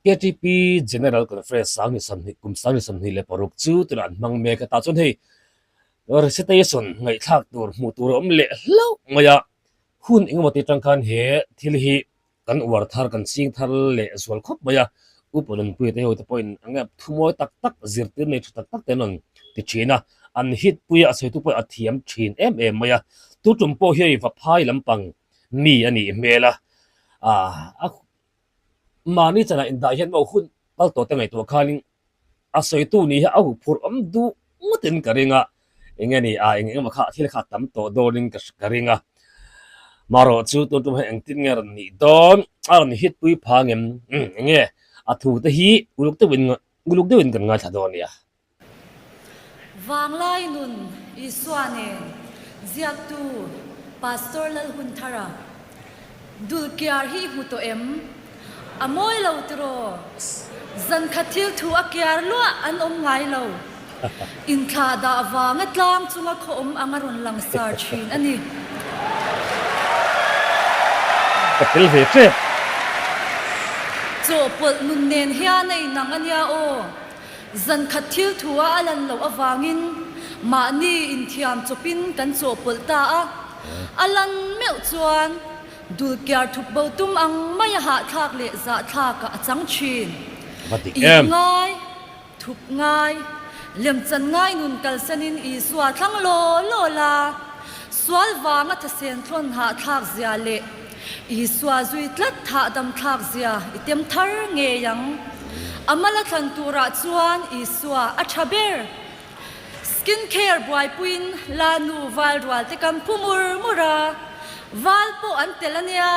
KTP General Conference 2020 kum 2026 chu tunah an hmang mek a, tah chuan hei recitation ngaihthlak tur hmuh tur a awm leh hlauh mai a, hun engemaw ti atang khan he thil hi kan uar thar kan ching thar leh zual khawp mai a, Upa Nunpuia te ho te pawhin eng nge thumawi tak tak zirtir nei tha tak tak te an rawn ti thin a, an hit pui a, a sawitu pawhin a thiam thin em em mai a, tu tum pawh hi hei Vaphai lampang mi a nih hmel a, ah mahni chanah indah hian maw hun kal tawh te ngaihtuah khanin a sawitu nih hi a huphurh awm duh ngawtin ka ring a, eng nge ni a eng eng emaw kha thil kha a tam tawh dawnin ka ka ring a, marawh chu tun tum hian engtin nge a rawn nih dawn a rawn hit pui phang em eng nge a thu te hi uluk deuhin uluk deuhin kan ngaithla dawn nia. Vanglai nun Isua nen ziaktu Pastor Lalhunthara Dulkiar hi i hmu tawh em? A mawi lo tiraw? Zankhat thil thu a kiar luah an awm ngai lo. Inthlah dah vanga tlang chunga khaw awm ang a rawn lang sar thin a ni. Ka tel ve tep. Chawhpawlh nun nen hian a inang a nia aw. Zankhat thil thu a a lan loh avangin mahni inthiam chawpin kan chawhpawlh ta a, a lan meuh chuan dulkiar thup bo tum ang mai a hahthlak leh zahthlakah a chang thin. Va dik Ih em? ngai, thup ngai, lemchan ngai nun kalsanin Isua thlang law law la, sual vanga thasen thlawn hahthlak zia leh Isua zui tlat thahdam thlak zia i tem thar ngei ang. A mala thlan turah chuan Isua a tha ber. Skin care buaipuiin la nu val rual te kan phu mur mur a, val pawh an tel a nia.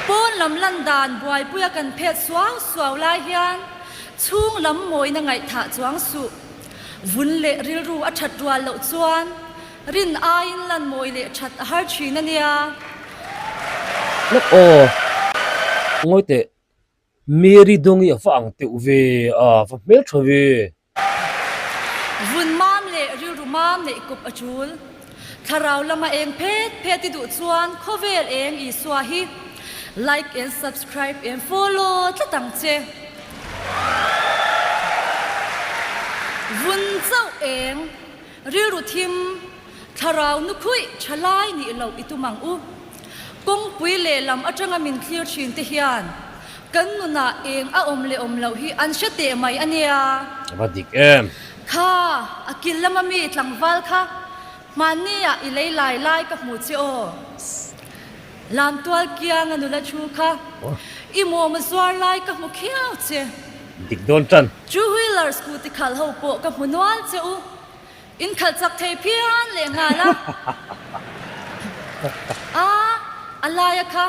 Pawn lam lan dan buaipuia kan phet suau suau lai hian chhung lam mawina ngaihthah chuang suh. Vun leh rilru a that rual loh chuan rin aiin lan mawi leh that a har thin a nia. Lawk aw, ngawi teh, Mary Dawngi a va ang teuh ve a, va hmel tha ve. Vun mam leh rilru mam neih kawp a tul. Thlarau lama eng phet phet i duh chuan khawvel eng Isua hi like and subscribe and follow tlat ang che. Vun chauh eng, rilru thim, thlarau nu khuih tha lai nih loh i tum ang u. Kawngpui lehlam atanga min thlir thin te hian kan nunah eng a awm leh awm loh hi an hre teh mai a nia. A va dik em? Kha, a kil lama mi tlangval kha hmanni ah i lei lai lai ka hmu che aw. Lamtual kianga nula thu kha i mawm a zuar lai ka hmu khiau che. Dik dawn tan. Two wheeler scooty khalh ho pawh ka hmu nual che u. In khalh chak thei phian leh nghal a. A, a laia kha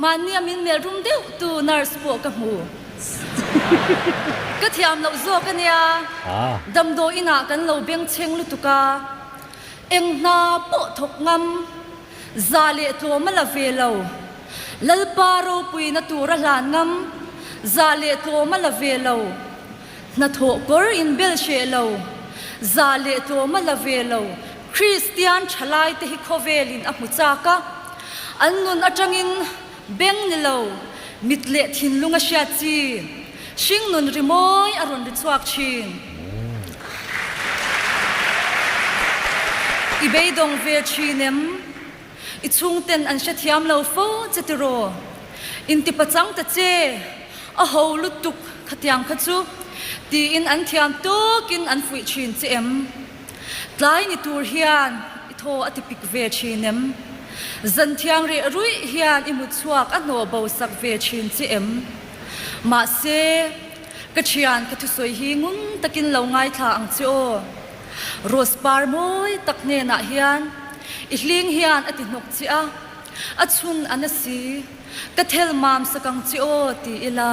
mahnia min melh rum deuh tu nurse pawh ka hmu. Ka thiam loh zawk a nia. Damdawi inah kan lo bengchheng lutuk a. Eng hna pawh thawk ngam. Za leh tlawm a la ve lo. Lalpa ropuina tur a hlan ngam. Za leh tlawm a la ve lo. Hnathawh kawr in bel hreh lo. Za leh tlawm a la ve lo. Kristian thalai te hi khawvelin a hmu chak a. An nun atangin beng ni lo, mit leh thinlung a hriat chi. Hringnun rimawi a rawn ri chhuak thin. I beidawng ve thin em? I chhungten an hrethiam lo fo che tiraw? Inti pachang ta che, a ho lutuk khatiang kha chu tiin an thiam tawkin an fuih thin che em? Tlai ni tur hian i thaw a ti pik ve thin em? Zan thiang reh ruih hian i mutchhuak a hnawh bo sak ve thin che em? Mahse, ka thian ka thusawi hi ngun takin lo ngaithla ang che aw. Rose par mawi tak hnenah hian i hling hian a ti hnawk che a, a chhun a na si, ka thel mam sak ang che aw ti ila,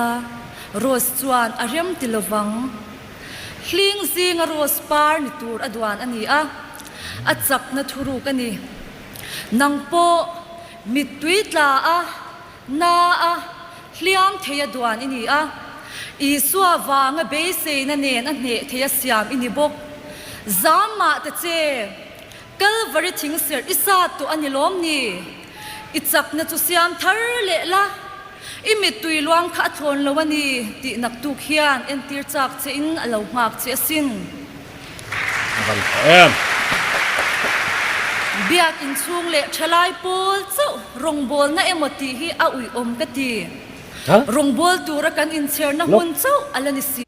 Rose chuan a rem ti lovang. Hling zinga rose par ni tur a duan a ni a, a chakna thuruk a ni. Nang pawh mittui tla a. Na a hliam thei a duan i ni a, Isua vanga beiseina nen a hneh thei a siam i ni bawk. Zam mah ta che, Kalvari thingserh i sat tawh a ni lawm ni? I chakna chu siam thar leh la, i mittui luang kha a thlawn lo a ni tih naktuk hian entir chak che in a lo nghak che asin. A van tha em. Biak inchhung leh thalai pawl chauh rawngbawlna emaw tih hi a uiawm ka ti. Rawngbâwl tura kan inchherna hmun chauh a la ni si.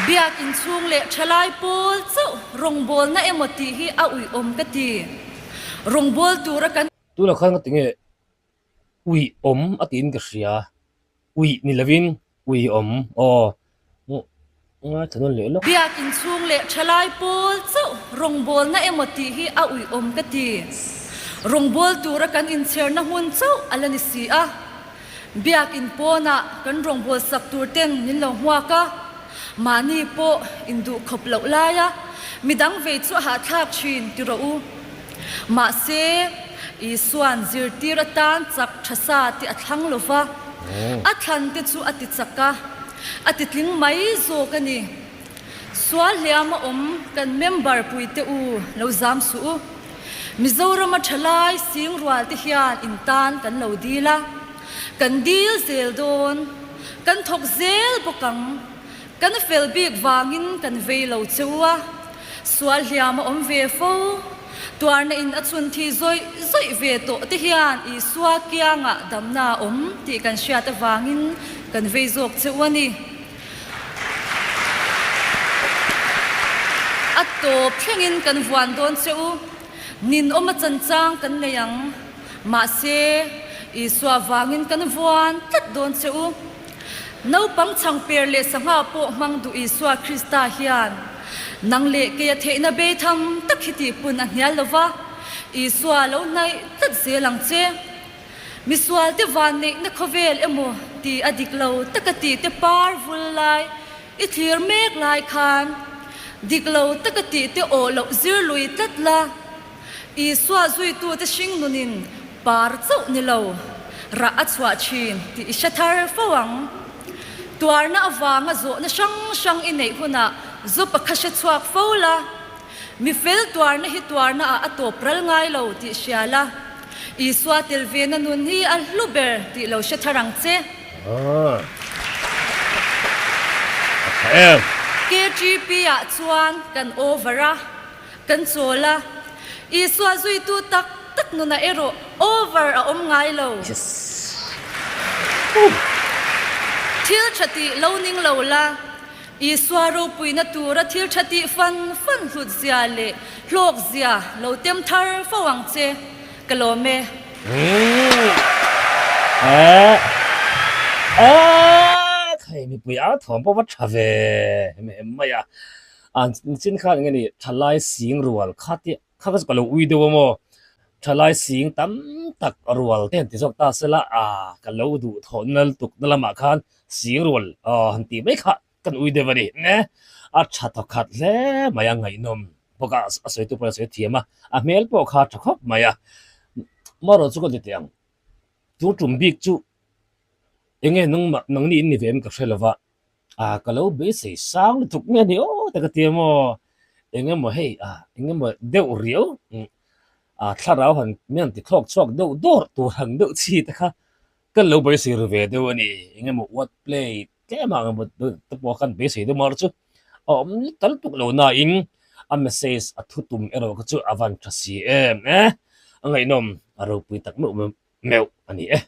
Biak inchhung leh thalai pawl chauh rawngbâwlna emaw tih hi a uiawm ka ti. Rawngbâwl tura kan. Tunah khan ka ti nge uiawm a tiin ka hria. Uih ni lovin ui awm aw ngaithla nawn leh lawk. Biak inchhung leh thalai pawl chauh rawngbawlna emaw tih hi a uih awm ka ti. Rawngbâwl tura kan inchherna hmun chauh a la ni si a. Biak in pawnah kan rawngbâwl sak tur ten min lo hmuak a, mahni pawh induh khawp loh laia midang vei chu a hahthlak thin ti rawh u. Mahse, Isua'n zirtir atan chak tha sa tih a thlang lo va, a thlan te chu a ti chak a, a ti tling mai zawk a ni. Sual hliam a awm kan member pui te u lo zam suh u. Mizorama thalai sing rual te hian in tan kan lo dil a, kan dil zel dawn, kan thawk zel bawk ang. Kan fel bik vangin kan vei lo che u a, sual hliam a awm ve fo. Tuarna in a chhun thi zawih zawih ve tawh te hian Isua kiangah damna a awm tih kan hriat avangin kan vei zawk che u a ni. A tawp thlengin kan vuan dawn che u, ninawm a chanchang kan nei ang. Mahse, Isua vangin kan vuan tlat dawn che u. Naupang chhangper leh sangha pawh hmang duh Isua Krista hian nang leh keia theihna bei tham tak hi tih pun a hnial lo va, Isua lo hnaih tlat zel ang che. Misualte vanneihna khawvel emaw ti a dik lo taka tih te par vul lai i thlir mek lai khan dik lo taka tih te awh loh zir lui tlat la. Isua zuitute hringnunin par chauh ni lo, rah a chhuah thin tih i hre thar fo ang. Tuarna avanga zawhna hrang hrang i neih hunah Job-a kha hre chhuak fo la. Mi fel tuarna hi tuarna ah a tawp ral ngai lo tih hria la. Isua tel vena nun hi a hlu ber tih lo hre thar ang che. KTP ah chuan kan over a. Kan chawl a, Isua zuitu tak tak nunah erawh over a awm ngai lo. Thil tha tih lo ning lo la, Isua ropuina tura thil tha tih fan fan hlut zia leh hlawk zia lo tem thar fo ang che. Ka lawm e. Khai mipui a thawm pawh va tha ve hem hem mai a. An chin khan enge ni thalai sing rual kha te kha ka chu ka lo ui deuh a maw thalai sing tam tak rual te han ti zawk ta sela ah ka lo duh thawh nal tuk na lamah khan sing rual aw han tih mai kha kan ui deuh a ni ne a tha thaw khat hle mai a ngaihnawm bawk a a sawi tu pawh a sawi thiam a a hmel pawh kha a tha khawp mai a marawh chu ka ti teh ang tu tum bik chu enge nangmah nangni in ni ve em ka hre lova. Ah ka lo beisei sang lutuk nge ni aw te ka ti emaw eng emaw hei ah eng emaw deuh riau ah thlarau han mi han ti thlawk chhuak deuh dawr tur han deuh chi te kha ka lo beisei ru ve deuh a ni eng emaw what play tlem ang emaw te pawh khan beisei deuh mar chu a awm ta lutuk lo na in a message a thu tum erawh kha chu a van tha si em e a ngaihnawm a ropui tak meuh meuh a ni e.